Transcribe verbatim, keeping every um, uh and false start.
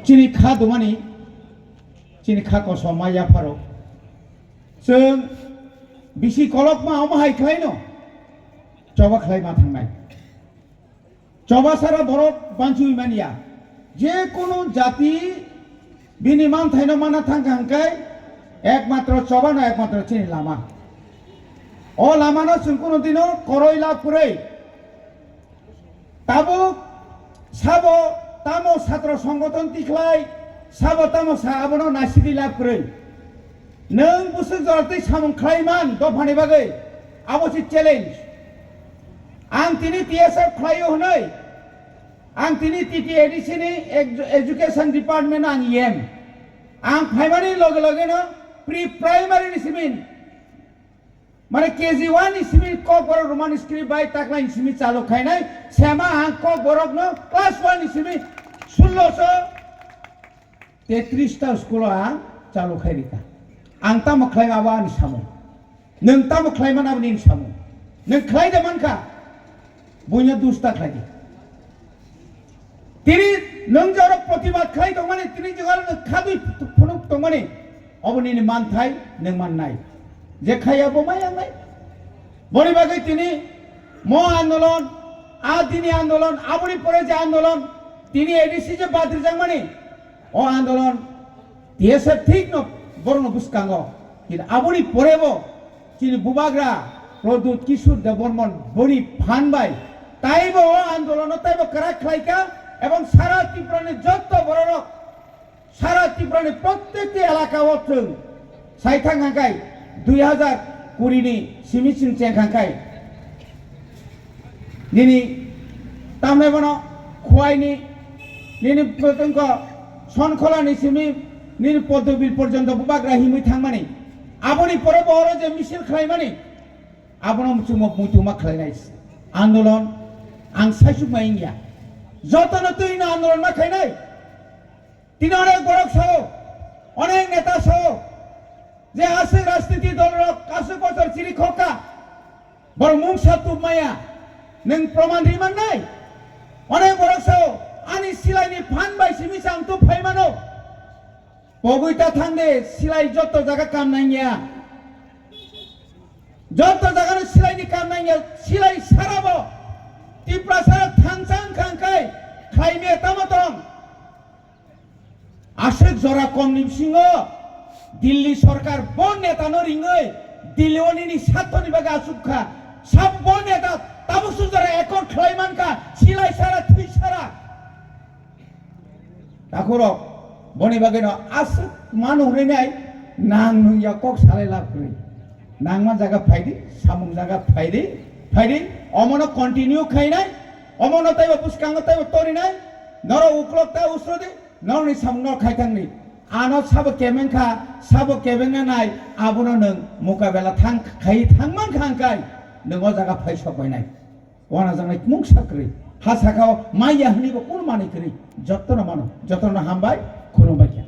Chini kha dumani, chini kha kosom ma yapharo. Chwng bisi kolokma omo hai khlaino, choba khlai ma thangnai. Choba sara borok banchui manya. Je kunu jati bini manthaino mana thangkha hwnkhe ekmatro chobano ekmatro chini lama. O lamano chwng kunu dino koroi lab kwrwi. Tabuk sabo tamo satro songothon tikhlai, sabo tamo sa abono nasidi lab kwrwi. Nwng bwswk jora twi samung khlai man dophani bagwi, abo se challenge. Ang tini T S F khlaio hwnwi, ang tini T T A D C ni edu-, Education Department ang E M. Ang phaimani loge loge no pre-primary ni simi, mane K G one ni simi Kokborok Roman script bai taklai ni simi chalu khainai, sema ang Kokborok no class one ni simi sullo so tetris ta school o ang chalu khai rika. Ang tamo khlai abo ani samung. Nwng tamo khlai man abo nini samung. Nwng khlai de mankha, buino dusta khlai di. Tini nwng je oro protibad khlai tongmani, tini je oro nwng khadui phunuk tongmani, obo nini manthai nwng mannai. Je khaiya bo mai yangnai. Boni bagwi tini mo andolon, a dini andolon, aboni pore je andolon, tini A D C je badrijakmani, o andolon T S F thik no borokno bwskango. Kintu aboni porebo chini bubagra Pradyut Kishore Debbarman boni phan bai taibo o andolono taibo kwrak khlaika, ebong sara Tripura ni jotto bororok, sara Tripura ni prottekti elaka o chwng sai thang hangkai dui hazar kuri ni simi chwng cheng hangkai. Nini tamnai bono Khowai ni, nini pwtwngko Sonkhola ni simi, nini Poddobil porjonto bubagra himwi thangmani. Aboni pore bo oro je misil khlaimani, abono chwngbo muituma khlainai andolon ang saisukma wngya. Jotono twi no andolon ma khainai. Tini onek borok sao, onek neta sao, je aswk rajniti dol rok aswk bochor chiri khokka, borok mungsa tubmaya, nwng proman ri mannai? Onek borok sao, ani silai ni phan bai simi chang tub phai mano. Pogwi ta thang de, silai jotto jaga kam nangya. Jotto jaga no silai ni kam nangya, silai sara bo. Tiprasa rok thangsa wngkha hwnkhe, khlaimaya tamo tong? Aswk jora kom ni bisingo Delhi sorkar bo neta no ringwi Delhi o nini satho ni bagwi achuk kha. Sab bo neta tabuk sujara accord khlai man kha, silai sara, thwi sara. Takhurok, boni bagwi no aswk manu hwnwi nai nang nung ya kok salai lab kwrwi. Nangma jaga phaidi, samung jaga phaidi, phaidi, omono continue khainai, omono taibo bwskango taibo torinai, norok uklok ta usrodi, norokni samungno khaithangni. Ano sabo kebeng kha, sabo kebengna nai, abono nwng mukabela thang, khai thangman kha hwnkhai, nwng o jaga phai sok bainai. Wana jangnai mungsa kwrwi. Ha sakao maya hwnwi bo kunu manwi kwrwi. Jotono mano, jotono hambai, khulumbai kha.